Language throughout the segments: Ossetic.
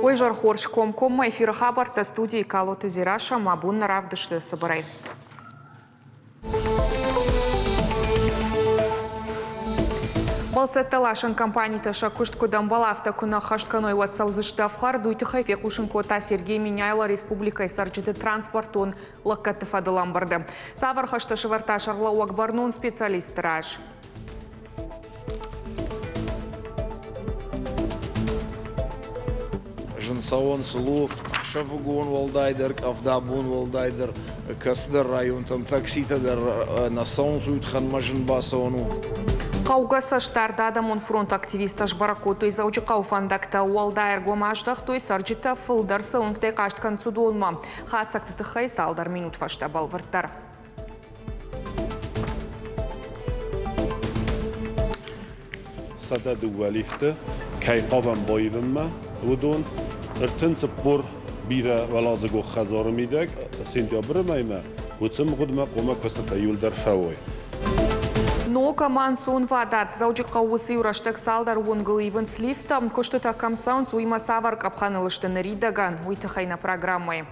Уый изӕр хорз комкоммӕ эфиры хабӕрттӕ студийы Калоты Дзерассӕ ӕмӕ абон нӕ равдысты цыбырӕй. Бӕлццӕттӕ ласӕн компанитӕ сӕ куыст куыд ӕмбӕлы, афтӕ куы нӕ ӕххӕст кӕной, уӕд цӕудзысты ӕфхӕрд. Уый тыххӕй фехъусын кодта Сергей Меняйло республикӕйы цӕрджыты транспортон лӕггӕдты фӕдыл ӕмбырды. Цавӕр хӕстӕ сӕвӕрдта сӕргълӕууӕг бӕрнон специалистты раз? Зын цӕуӕн сыл у ӕхсӕвыгон уӕлдайдӕр, къӕвдабон уӕлдайдӕр, кӕцыдӕр районтӕм такситӕ дӕр нӕ цӕуынц, уый тыххӕн зын бацӕуӕн у. Хъӕугӕ цӕстдард адӕмон фронты активисттӕ сбӕрӕг кодтой Дзӕуджыхъӕуы фӕндӕгтӕ. Уӕлдай ӕргом аздӕхтой, цӕрджытӕ фылдӕр цы уынгтӕй хъаст кӕнынц, уыдонмӕ. Хатдзӕгты тыххӕй цалдӕр минут фӕстӕ бӕлвырддӕр. 102 лифты кӕй хъавӕм баивынмӕ, уыдон 34 бирӕ уӕладзыгон хӕдзары мидӕг сентябры мӕймӕ уыцы мгъуыдмӕ хъуамӕ куыстытӕ иуылдӕр фӕуой. Ног ӕмӕ ӕнцонвадат Дзӕуджыхъӕуы уыцы-иу рӕстӕг цалдӕр уынгыл ивынц лифттӕ. Куыстытӕ кӕм цӕуынц, уыимӕ цавӕр къӕпхӕныл сты ныридӕгӕн, уый тыххӕй нӕ программӕйы.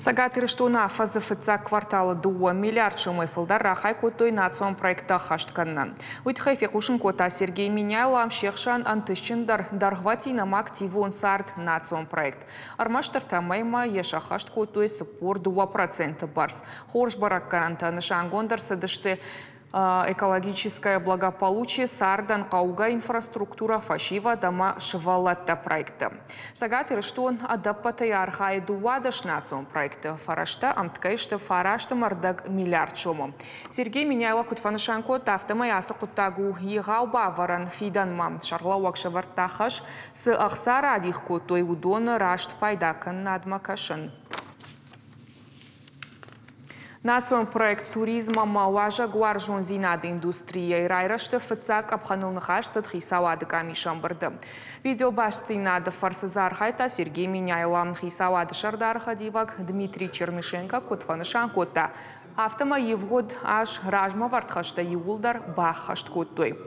Цӕгат Ирыстоны афӕдзы фыццаг кварталы 2 миллиард сомӕй фылдӕр рахай кодтой национ проекттӕ ӕххӕст кӕнынӕн. Уый тыххӕй фехъусын кодта Сергей Меняйло, се хсӕн ӕнтыстджындӕр дӕргъвӕтин ӕмӕ активон цард национ проект. Ӕрмӕст ӕртӕ мӕймӕ йӕ сӕххӕст кодтой 42% бӕрц. Хорз бӕрӕггӕнӕнтӕ нысангонд ӕрцыдысты экологическое благополучие цардӕн хъӕугӕ инфраструктурӕ фӕсивӕд ӕмӕ сывӕллӕттӕ проекты. Цӕгат Ирыстон ӕдӕппӕтӕй архайы 12 национ проекты. Фӕрӕзтӕ ӕмткӕй сты 9.5 миллиард сомы. Сергей Меняйло куыд фӕнысан кодта, афтӕмӕй ацы хъуыддаг у егъау бавӕрӕн фидӕнмӕ. Сӕргълӕууӕг сӕвӕрдта хӕс, цы ӕхца радих кодтой, уыдоны раст пайда кӕнынадмӕ кӕсын. Национ проект «Туризм ӕмӕ уазӕгуарзондзинады индустрияйы райрӕзты фыццаг къӕпхӕныл ныхас цыд хицауады къамисы ӕмбырды. Видеобастдзинады фӕрцы дзы архайдта Сергей Меняйло. Хицауады сӕрдары хӕдивӕг Дмитрий Чернышенко куыд фӕнысан кодта, афтӕмӕй ивгъуыд аз размӕвӕрд хӕстӕ иууылдӕр баххӕст кодтой.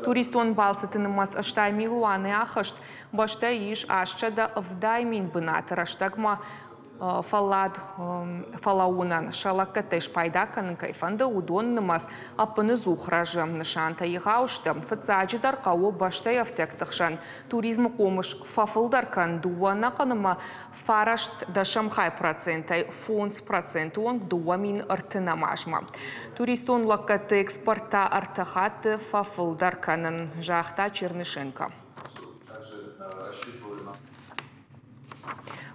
Туристон балцыты нымӕц 80 милуаны ахызт, бӕстӕйы ис 870 000 бынаты рӕстӕгмӕ фӕллад фӕлӕууынӕн сӕ лӕггӕдтӕй спайда кӕнын кӕй фӕнды, уыдон нымӕц ӕппыныдзух рӕзы. Нысантӕ егъау сты. Фыццаджыдӕр хъӕуы бӕстӕйы ӕфтиӕгты хсӕн туризмы хъомыс фӕфылдӕр кӕн дыууӕ ӕнӕхъӕнмӕ 9.10 процентӕй 5% онг 2030 азмӕ. Туристон лӕггӕдты экспорт та ӕртӕ хатты фӕфылдӕр кӕнын, загъта Чернышенко.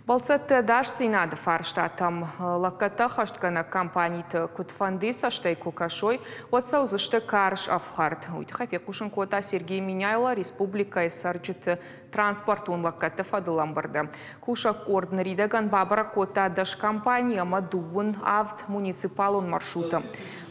Бӕлццӕтты ӕдасдзинады фарстатӕм лӕггӕдтӕ ӕххӕстгӕнӕг компаниты куыдфӕндыйы цӕстӕй куы кӕсой, уӕд цӕудзысты карз ӕфхӕрд. Уый тыххӕй фехъусын кодта Сергей Меняйло республикӕйы цӕрджыты транспортон лӕггӕдты фӕдыл ӕмбырды. Кусӕг къорд ныридӕгӕн бабӕрӕг кодта 10 компани ӕмӕ 27 муниципалон маршруты.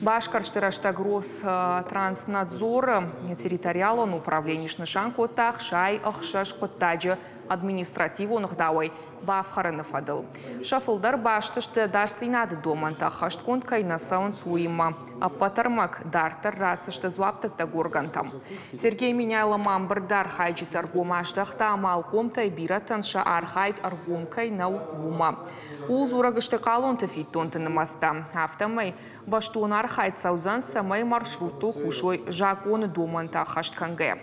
Басгӕрсты рӕстӕг Ространснадзоры территориалон управлени снысан кодта 66 хъуыддаджы административон ӕгъдауӕй бафхӕрыны фӕдыл. Сӕ фылдӕр баст сты ӕдасдзинады домӕнтӕ ӕххӕстгонд кӕй нӕ цӕуынц, уыимӕ. Ӕппӕт ӕрмӕг дарддӕр ратдзысты дзуапдӕттӕг органтӕм. Сергей Меняйло ма ӕмбырды архайджыты ӕргом аздӕхта амалхъомтӕй бирӕтӕн сӕ архайд ӕргом кӕй нӕу, уымӕ. Ууыл дзурӕг сты хъалонты фиддонты нымӕцтӕ. Афтӕмӕй бӕстон архайд цӕудзӕн, цӕмӕй маршруттыл кусой закъоны домӕнтӕ ӕххӕст кӕнгӕйӕ.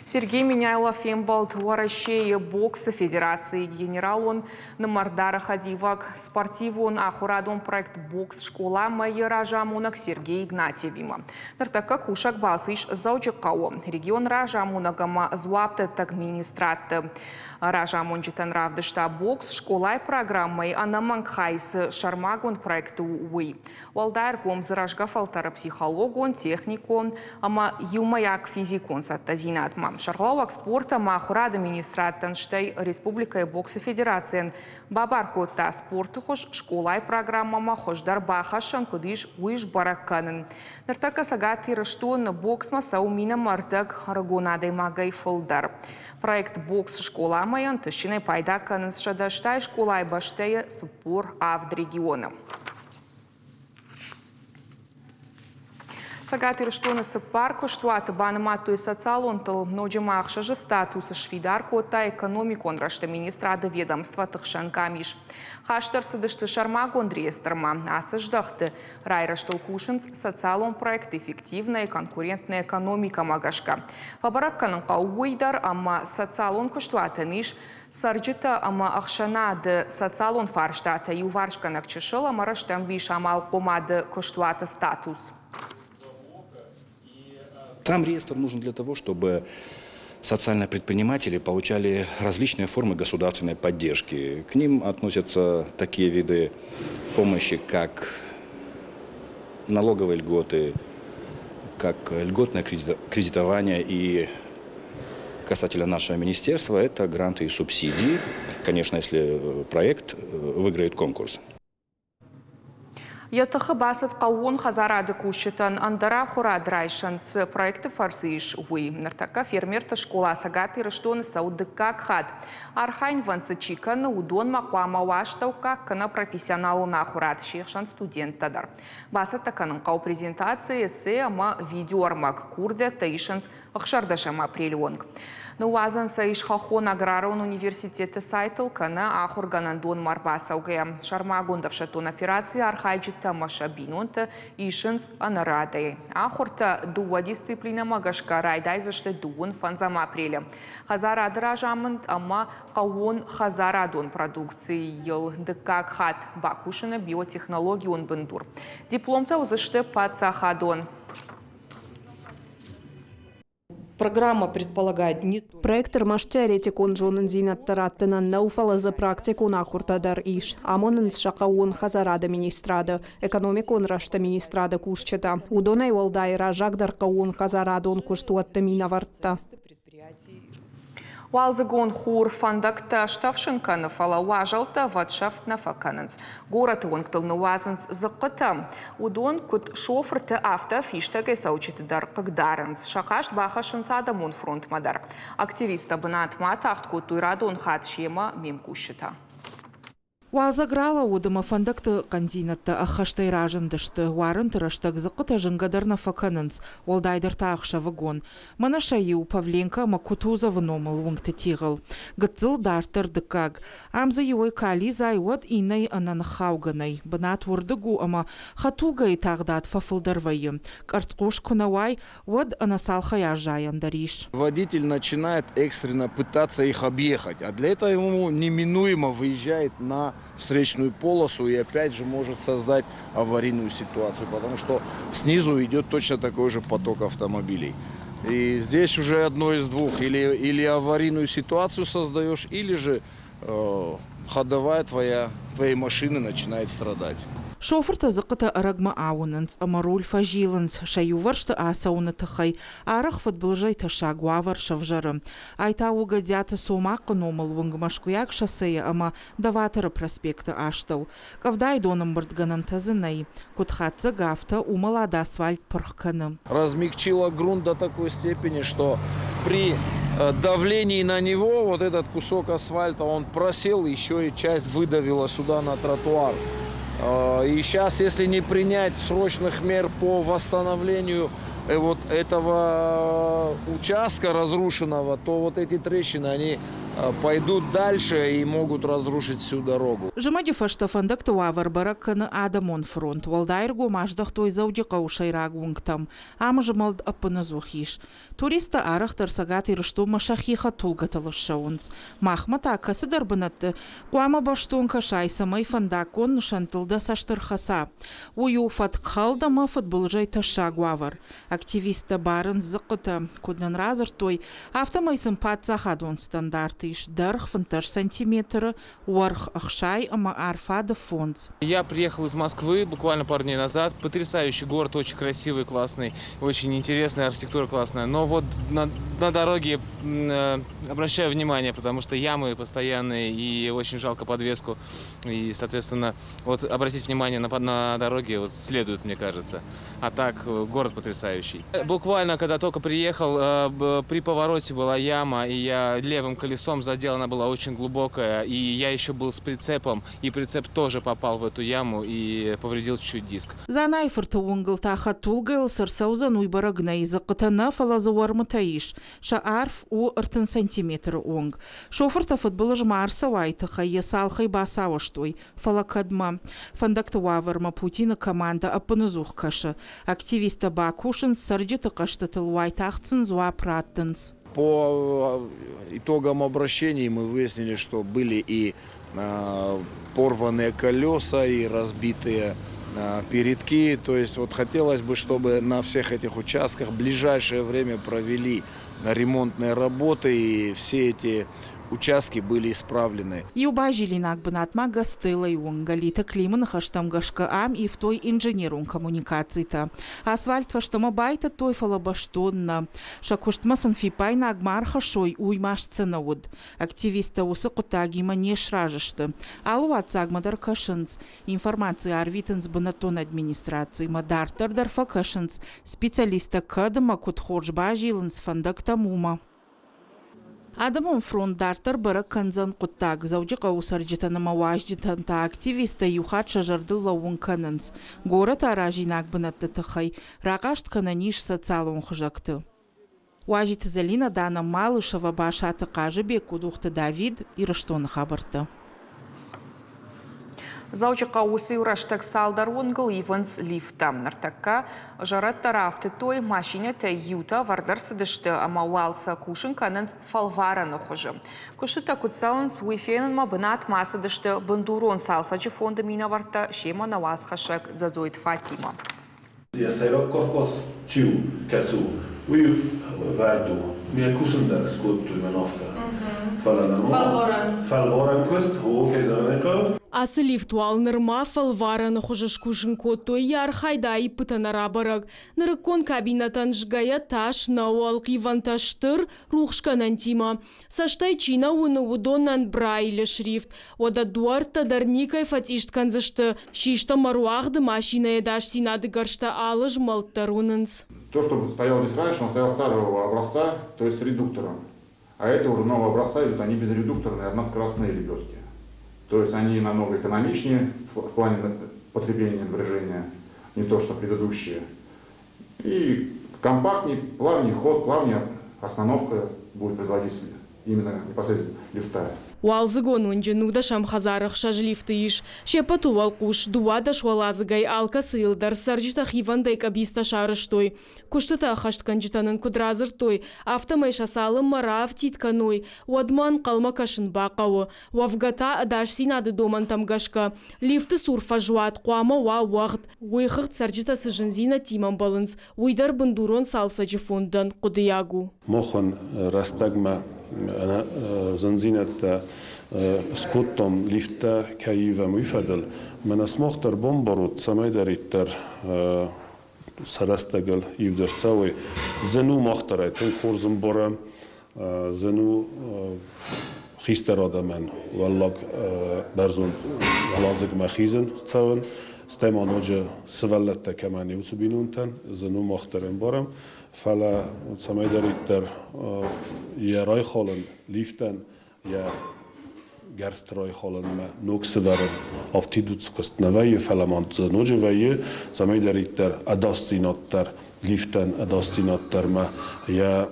Сергей Меняйло фембӕлд Уӕрӕсейы боксы федерацийы генералон нымӕрдары хӕдивӕг, спортивон ахуырадон проект «Бокс скъола»-мӕ-йы разамонӕг Сергей Игнатьевимӕ. Ныртӕккӕ кусӕг балц ис Дзӕуджыхъӕуы. Регион разамонӕг ӕмӕ дзуапдӕттӕг министрадты разамонджытӕн равдыста бокс скъолайы программӕйы ӕнӕмӕнг хай цы сӕрмагонд проект у, уый. Уӕлдай ӕргом дзы рӕзгӕ фӕлтӕры психологон, техникон ӕмӕ иумӕйаг физикон цӕттӕдзинадмӕ. Сӕргълӕууӕг спорт ӕмӕ ахуырады министрадтӕн, стӕй республикӕйы боксы федерацийӕн бабар кодта спорты хуыз скъолайы программӕмӕ хуыздӕр бахӕссӕн куыд ис, уый сбӕрӕг кӕнын. Ныртӕккӕ Цӕгат Ирыстоны боксмӕ цӕуы 10,5 ӕрыгон адӕймагӕй фылдӕр. Проект «Бокс скъоламӕ» ӕнтыстджынӕй пайда кӕнынц 180 скъолайы бӕстӕйы 47 регионы. Цӕгат Ирыстоны цыппар куыстуаты банымадтой социалонтыл, ноджы ма ӕхсӕзы статус сфидар кодта экономикон рӕзты министрады ведомствоты хсӕн къамис. Хаст ӕрцыдысты сӕрмагонд реестрмӕ. Ацы здӕхты райрӕзтыл кусынц социалон проект «Эффективная и конкурентная экономика»-мӕ гӕсгӕ. Фӕбӕрӕг кӕнын хъӕуы уый дӕр, ӕмӕ социалон куыстуатӕн ис цӕрджытӕ ӕмӕ ӕхсӕнады социалон фарстатӕ иуварсгӕнӕг чысыл ӕмӕ рӕстӕмбис амалхъомады куыстуаты статус. Сам реестр нужен для того, чтобы социальные предприниматели получали различные формы государственной поддержки. К ним относятся такие виды помощи, как налоговые льготы, как льготное кредитование и касательно нашего министерства, это гранты и субсидии, конечно, если проект выиграет конкурс. Йӕ тыхы бацыд хъӕууон хӕдзарады кусджытӕн ӕндӕр ахуырад райсӕн цы проекты фӕрцы ис, уый. Ныртӕккӕ фермерты скъола Цӕгат Ирыстоны цӕуы дыккаг хатт. Архайынвӕнд дзы чи кӕны, уыдонмӕ хъуамӕ уа астӕуккаг кӕнӕ профессионалон ахуырад, се хсӕн студенттӕ дӕр. Бацӕттӕ кӕнын хъӕуы презентаци, эссе ӕмӕ видеоӕрмӕг. Курдиӕттӕ исынц 16 апрелы онг. Ныууадзӕн сӕ ис Хӕххон аграрон университеты сайтыл кӕнӕ ахуыргӕнӕндонмӕ ӕрбацӕугӕйӕ. Сӕрмагонд ӕфсӕддон операцийы архайджытӕ ӕмӕ сӕ бинонтӕ исынц ӕнӕрадӕй. Ахуыртӕ дыууӕ дисциплинӕмӕ гӕсгӕ райдайдзысты дыууын фӕндзӕм апрелы. Хӕдзарады разамынд ӕмӕ хъӕууон хӕдзарадон продукцийыл дыккаг хатт бакусыны биотехнологион бындур. Дипломтӕ уыдзысты паддзахадон. Программа предполагает не Проект ӕрмӕст теоретикон зонындзинӕдтӕ раттынӕн нӕу, фӕлӕ дзы практикон ахуыртӕ дӕр ис. Амонынц сӕ хъӕууон хӕдзарады министрады, экономикон рӕзты министрады кусджытӕ. Уыдонӕй уӕлдай раззагдӕр хъӕууонхӕдзарадон куыстуӕтты минӕвӕрттӕ. Уалдзыгон хур фӕндӕгтӕ стӕфсын кӕны, фӕлӕ уазӕлттӕ ӕвӕдсӕфт нӕ фӕкӕнынц. Горӕты уынгтыл ныууадзынц дзыхъхъытӕ. Уыдон куыд шофырты, афтӕ фистӕгӕй цӕуджыты дӕр хъыгдарынц. Сӕ хъаст бахӕссынц адӕмон фронтмӕ дӕр. Активисттӕ бынатмӕ атагъд кодтой радон хатт семӕ ме мкусджытӕ. Уалдзӕг ралӕууыд ӕмӕ фӕндӕгты хъӕндзинӕдтӕ ӕххӕстӕй разындысты. Уарынты рӕстӕг дзыхъхъытӕ зынгӕ дӕр нӕ фӕкӕнынц, уӕлдайдӕр та ӕхсӕвыгон. Мӕнӕ сӕ иу Павленко ӕмӕ Кутузовы номыл уынгты тигъыл. Гыццыл дарддӕр дыккаг. Ам дзы иуӕй калидзай, уӕд иннӕйы ӕнӕ ныххаугӕ нӕй. Бынат уырдыг у ӕмӕ хӕдтулгӕйы тагъдад фӕфылдӕр вӕййы. Къӕрцхъус куы нӕ уай, уӕд ӕнӕцалхӕй аззайӕн дӕр ис. Водитель начинает экстренно пытаться их объехать, а для этого ему неминуемо выезжает на встречную полосу и опять же может создать аварийную ситуацию, потому что снизу идет точно такой же поток автомобилей. И здесь уже одно из двух. Или аварийную ситуацию создаешь, или же ходовая твоей машины начинает страдать. Шофыртӕ дзыхъхъытӕ ӕрӕгмӕ ауынынц ӕмӕ руль фӕзилынц сӕ иувӕрсты ацӕуыны тыххӕй. Арӕх фыдбылызӕй тӕссаг уавӕр сӕвзӕры. Ай та у Гӕдиаты Цомахъы номыл уынг Мӕскуыйаг шоссейы ӕмӕ Доваторы проспекты астӕу. Къӕвдайы донӕмбырдгӕнӕнтӕ дзы нӕй. Куыд хатдзӕг, афтӕ уымӕлад асфальт пырх кӕны. Размягчила грунт до такой степени, что при давлении на него вот этот кусок асфальта, он просел, еще и часть выдавила сюда на тротуар. И сейчас, если не принять срочных мер по восстановлению вот этого участка разрушенного, то вот эти трещины, они пойдут дальше и могут разрушить всю дорогу. Зымӕджы фӕстӕ фӕндӕгты уавӕр бӕрӕг кӕны адӕмон фронт. Уӕлдай ӕргом аздӕхтой Дзӕуджыхъӕуы сӕйраг уынгтӕм. Ам змӕлд ӕппынӕдзух ис. Туристтӕ арӕхдӕр Цӕгат Ирыстонмӕ сӕхи хӕдтулгӕтыл ссӕуынц. Махмӕ та кӕцыдӕр бынӕтты хъуамӕ бӕстон кӕсай, цӕмӕй фӕндаггон нысӕнттыл дӕ цӕст ӕрхӕца. Уый у фӕткхӕлд ӕмӕ фыдбылызӕй тӕссаг уавӕр. Активисттӕ барынц дзыхъхъытӕ. Куыд нын радзырдтой, афтӕмӕй сын паддзахадон стандарт. бынаты ис дӕргъ 15 сантиметры, уӕрх 60 ӕмӕ арфады фондз. Я приехал из Москвы буквально пару дней назад. Потрясающий город, очень красивый, классный, очень интересная архитектура классная. Но вот на дороге обращаю внимание, потому что ямы постоянные и очень жалко подвеску. И, соответственно, вот обратить внимание на дороге вот следует, мне кажется. А так, город потрясающий. Буквально, когда только приехал, при повороте была яма, и я левым колесом задел, она была очень глубокая, и я еще был с прицепом, и прицеп тоже попал в эту яму и повредил чуть-чуть диск. Дзанайы-фырты уынгыл та хӕдтулгӕйыл цы рцӕудзӕн, уый бӕрӕг нӕй. Дзыхъхъытӕ нӕ, фӕлӕ дзы уӕрмытӕ ис. Сӕ арф у 30 сантиметры онг. Шофыртӕ фыдбылыз ма ӕрцӕуайы тыххӕй йӕ цалхӕй бацауӕзтой, фӕлӕ кӕдмӕ? Фӕндӕгты уавӕрмӕ Путины командӕ ӕппынӕдзух кӕсы. Активисттӕ бакусынц цӕрджыты хъӕстытыл, уайтагъд сын дзуапп раттынц. По итогам обращений мы выяснили, что были и порванные колеса, и разбитые передки. То есть вот хотелось бы, чтобы на всех этих участках в ближайшее время провели ремонтные работы и все эти участки были исправлены. Иу базилинаг бынат ма Гастеллойы уынг Галиты Климы ныхӕстӕм гӕсгӕ ам ивтой инженерон коммуникацитӕ. Асфальт фӕстӕмӕ байтыдтой, фӕлӕ бӕстон нӕ. Сӕ куыстмӕ сын фиппаинаг ма ӕрхӕссой, уый маст сӕ нӕ уыд. Активисттӕ уыцы хъуыддагимӕ не сразы сты. Алы уаццагмӕ дӕр кӕсынц. Информаци арвитынц бынӕттон администрацимӕ, дарддӕр дӕр фӕкӕсынц, специалисттӕ кӕд ӕмӕ куыд хорз базилынц фӕндӕгтӕм, уымӕ. Адӕмон фронт дарддӕр бӕрӕг кӕндзӕн хъуыддаг. Дзӕуджыхъӕуы цӕрджытӕн ӕмӕ уазджытӕн та активисттӕ иу хатт сӕ зӕрдыл лӕууын кӕнынц. Горӕты аразинаг бынӕтты тыххӕй рахъаст кӕнӕн ис социалон хызӕгты. Уазиты Зӕлинӕ, Дана Малышева, Басаты Хъазыбег, Къудухты Давид, Ирыстоны хабӕрттӕ. Дзӕуджыхъӕуы уыцы-иу рӕстӕг цалдӕр уынгыл ивынц лифттӕ. Ныртӕккӕ зӕрӕдтӕ рафтыдтой, машинӕтӕй иутӕ ӕвӕрд ӕрцыдысты ӕмӕ уал сӕ кусын кӕнынц фӕлварӕны хуызы. Куыстытӕ куыд цӕуынц, уый фенынмӕ бынатмӕ ацыдысты бындурон цалцӕджы фонды минӕвӕрттӕ, семӕ нӕ уацхӕссӕг Дзӕдзойты Фатимӕ. Йӕ сӕйраг корпус чи у, кӕцы у, уый вӕрд у. Ме кусын дӕр скодтой мӕн афтӕ. Фӕлӕ нырма Фӕлварӕн. Фӕлварӕн куыст, о, кӕй зӕгъын ӕй хъӕуы. Ацы лифт уал нырма фӕлварӕны хуызы скусын кодтой, йӕ архайды аиппытӕ нӕ рабӕрӕг. Нырыккон кабинӕтӕн згӕйӕ тас нӕу, ӕлхъивӕнтӕ стыр, рухсгӕнӕнтимӕ. Цӕстӕй чи нӕ уыны, уыдонӕн Брайлы шрифт. Уӕдӕ дуӕрттӕ дӕр никӕй фӕцъист кӕндзысты. Систӕ ӕмӕ руагъды машинӕйы ӕдасдзинады гӕрзтӕ алы змӕлд дӕр уынынц. То, что стоял здесь раньше, он стоял старого образца, то есть с редуктором. А это уже нового образца идут, они безредукторные, односкоростные лебедки. То есть они намного экономичнее в плане потребления напряжения, не то что предыдущие. И компактнее, плавнее ход, плавнее остановка будет производиться именно непосредственно лифта. Уалдзыгон уынджы нудӕсӕм хӕдзары хсӕз лифты ис. Се ппӕты уӕлхъус 12 уӕладзыгӕй алкӕцыйыл дӕр цӕрджытӕ хивӕндӕй къӕбицтӕ сарӕзтой. Куыстытӕ ӕххӕстгӕнджытӕ нын куыд радзырдтой, афтӕмӕй сӕ цалынмӕ раафтид кӕной, уӕдмӕ ӕнхъӕлмӕ кӕсын бахъӕуы. Уӕвгӕ та ӕдасдзинады домӕнтӕм гӕсгӕ лифты цур фӕзуат хъуамӕ уа уӕгъд. Уый хыгъд цӕрджытӕ цы зындзинӕдтимӕ ӕмбӕлынц, уый дӕр бындурон цалцӕджы фондӕн хъуыдыйаг у. Махӕн рӕстӕгмӕ зындзинӕдтӕ скодтам лифттӕ кӕй ивӕм, уый фӕдыл. Мӕнӕ сымах дӕр бамбарут, цӕмӕйдӕриддӕр сӕ рӕстӕгыл ивд ӕрцӕуой. Зын у мах дӕр ӕй тынг хорз ӕмбарӕм, зын у хистӕр адӕмӕн уӕллаг бӕрзонд уӕладзыгмӕ хизын цӕуын, стӕй ма ноджы сывӕллӕттӕ кӕмӕн и, уыцы бинонтӕн зын у мах дӕр ӕмбарӕм. Фӕлӕ цӕмӕйдӕриддӕр йӕ райхалын лифтӕн йӕ гӕрзты райхалынмӕ ног сывӕрын афтид куыст нӕ вӕййы, фӕлӕ ма дзы ноджы вӕййы, цӕмӕйдӕриддӕр ӕдасдзинад дӕр лифтӕн ӕдасдзинад дӕр ма йӕ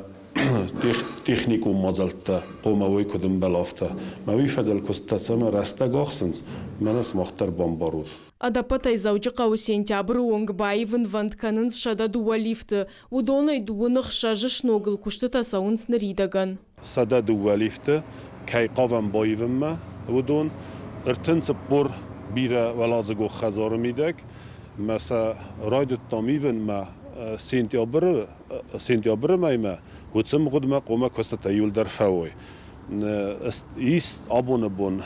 техникон мадзӕлттӕ хъуамӕ уой куыд ӕмбӕлы, афтӕ. Мӕ уый фӕдыл куысттӕ цӕмӕ рӕстӕг ахсынц, мӕнӕ сымах дӕр бамбарут. Ӕдӕппӕтӕй Дзӕуджыхъӕуы сентябры онг баивынвӕнд кӕнынц 102 лифты. Уыдонӕй дыууын ӕхсӕзы сногыл куыстытӕ цӕуынц ныридӕгӕн. 102 лифты кӕй хъавӕм баивынмӕ, уыдон 34 бирӕуӕладзыгон хӕдзары мидӕг. Мӕ сӕ райдыдтам ивынмӕ сентябры, сентябры мӕймӕ, уыцы мгъуыдмӕ хъуамӕ куыстытӕ иуылдӕр фӕуой. Ис абоны бон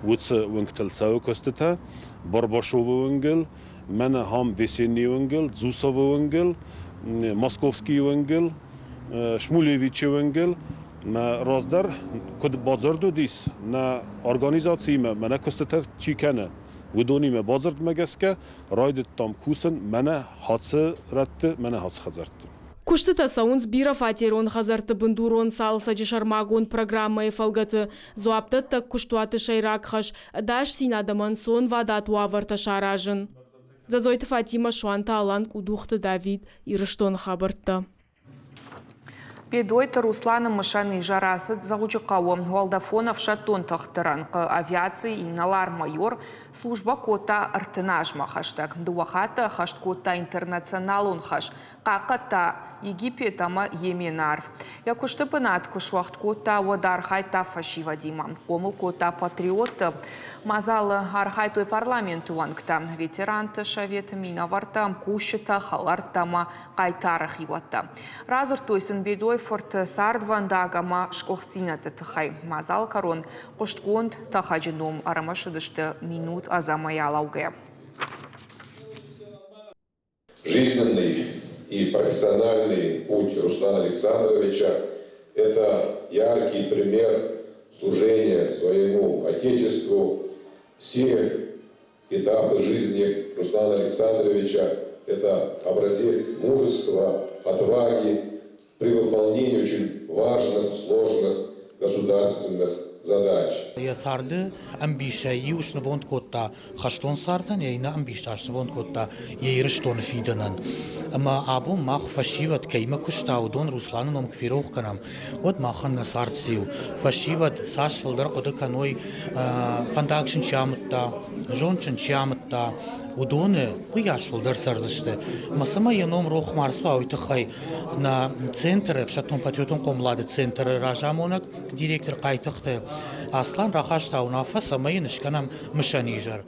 уыцы уынгтыл цӕуы куыстытӕ, Барбашовы уынгыл, мӕнӕ ам Весенний уынгыл, Дзусовы уынгыл, Московский уынгыл, Шмулевичы уынгыл. Мӕ раздӕр куыд бадзырд уыдис нӕ организациимӕ, мӕнӕ куыстытӕ чи кӕны, уыдонимӕ бадзырдмӕ гӕсгӕ райдыдтам кусын мӕнӕ хӕцы рӕтты, мӕнӕ хӕцы хӕдзӕртты. Куыстытӕ цӕуынц бирӕфатерон хӕдзӕртты бындурон цалцӕджы сӕрмагонд программӕйы фӕлгӕты. Дзуапдӕттӕг куыстуаты сӕйраг хӕс ӕдасдзинад ӕмӕ ӕнцонвадат уавӕртӕ саразын. Дзӕдзойты Фатимӕ, Суанты Алан, Къудухты Давид, Ирыстоны хабӕрттӕ. Бедойты Русланы мысӕн изӕр ацыд Дзӕуджыхъӕуы. Уӕлдӕфон ӕфсӕддон тыхты рӕнхъы авиацийы инӕлар-майор службӕ кодта 30 азмӕ хӕстӕг. Дыууӕ хатты ӕххӕст кодта интернационалон хӕс, хъахъхъӕдта Египет ӕмӕ Йемены арв. Йӕ куысты бынат куы суӕгъд кодта, уӕд архайдта фӕсивӕдимӕ, хъомыл кодта патриотты. Мадзалы архайдтой парламенты уӕнгтӕ, ветеранты советы минӕвӕрттӕ, ӕмкусджытӕ, хӕлӕрттӕ ӕмӕ хъайтары хиуӕттӕ. Радзырдтой сын Бедой-фырты цардвӕндаг ӕмӕ сгуыхтдзинӕдты тыххӕй. Мадзалы кӕрон хъуыстгонд тӕхӕджы ном ӕрымысыдысты минут ӕдзӕмӕй алӕугӕйӕ. Жизненный и профессиональный путь Руслана Александровича – это яркий пример служения своему Отечеству. Все этапы жизни Руслана Александровича – это образец мужества, отваги при выполнении очень важных, сложных государственных задач. Йӕ царды ӕмбисӕй иу снывонд кодта хӕстон цардӕн, йӕ иннӕ ӕмбис та снывонд кодта йӕ Ирыстоны фидӕнӕн. Ӕмӕ абон мах фӕсивӕд кӕимӕ куыста, уыдон Русланы ном куы ферох кӕнӕм, уӕд махӕн нӕ цард циу. Фӕсивӕд цас фылдӕр хъуыды кӕной, фӕндаг сын чи амыдта, зонд сын чи амыдта, уыдоны уыйас фылдӕр цӕрдзысты. Ӕмӕ цымӕ йӕ ном рох ма рцӕуа, уый тыххӕй нӕ центры, ӕфсӕддон-патриотон хъомылады центры разамонӕг директор Хъайтыхъты Аслан рахаста уынаффӕ, цӕмӕй йын скӕнӕм мысӕн изӕр.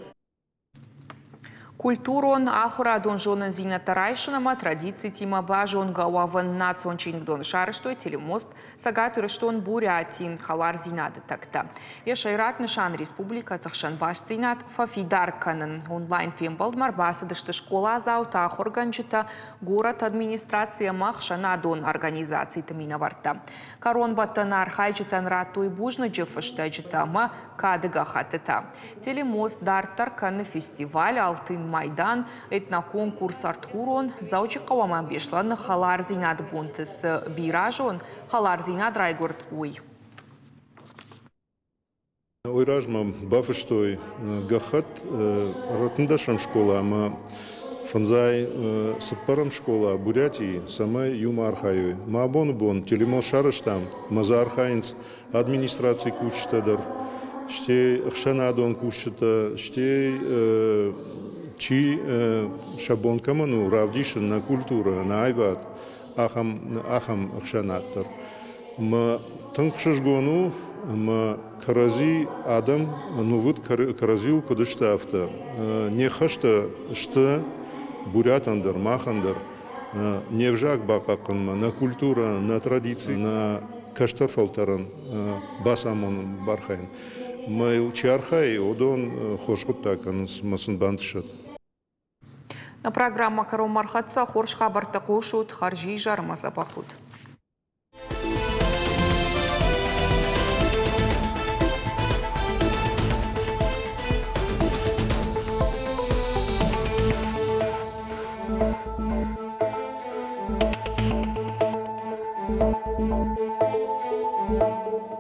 Культурон, ахуырадон зонындзинӕдтӕ райсын ӕмӕ традицитимӕ базонгӕ уӕвын национ чиныгдоны сарӕзтой телемост Цӕгат Ирыстон Буряти хӕлардзинады тӕгтӕ. Йӕ сӕйраг нысан республикӕты хсӕн бастдзинад фӕфидар кӕнын. Онлайн-фембӕлдмӕ ӕрбацыдысты скъоладзаутӕ, ахуыргӕнджытӕ, горӕты администраци ӕмӕ ӕхсӕнадон организациты минӕвӕрттӕ. Кӕронбӕттӕны архайджытӕн радтой бузныджы фыстӕджытӕ ӕмӕ кады гӕххӕттытӕ. Телемост дарддӕр кӕны фестиваль Алтын Майдан, этноконкурс Артхурон, Дзӕуджыхъӕу ӕмӕ Беслӕны хӕлардзинады бонты цы бирӕазон хӕлардзинад райгуырд, уый. Уый размӕ бафыстой гӕххӕтт ӕртындӕсӕм скъола ӕмӕ фӕндзай цыппӕрӕм скъола Бурятийы, цӕмӕй иумӕ архайой. Мӕ абоны бон телемост сарӕзтам, ӕмӕ дзы архайынц администрацийы кусджытӕ дӕр, стӕй ӕхсӕнадон кусджытӕ, стӕй чи сӕ бон кӕмӕн у равдисын нӕ культурӕ, нӕ аивад, ахӕм, ахӕм ӕхсӕнад дӕр. Ӕмӕ тынг хсызгон у, ӕмӕ кӕрӕдзи адӕм ӕнувыд кӕрӕдзиуыл куыд сты, афтӕ. Не ххӕстӕ сты бурятӕн дӕр, махӕн дӕр. Не взаг бахъахъхъӕнынмӕ, нӕ культурӕ, нӕ традици, нӕ кӕстӕр фӕлтӕрӕн бацамонын, бархайын. Ӕмӕ йыл чи архайы, уыдон хорз хъуыддаг кӕнынц ӕмӕ сын бантысӕд. Нӕ программӕ кӕронмӕ ӕрхӕццӕ. Хорз хабӕрттӕ хъусут, хӕрзизӕр ӕмӕ дзӕбӕх ут!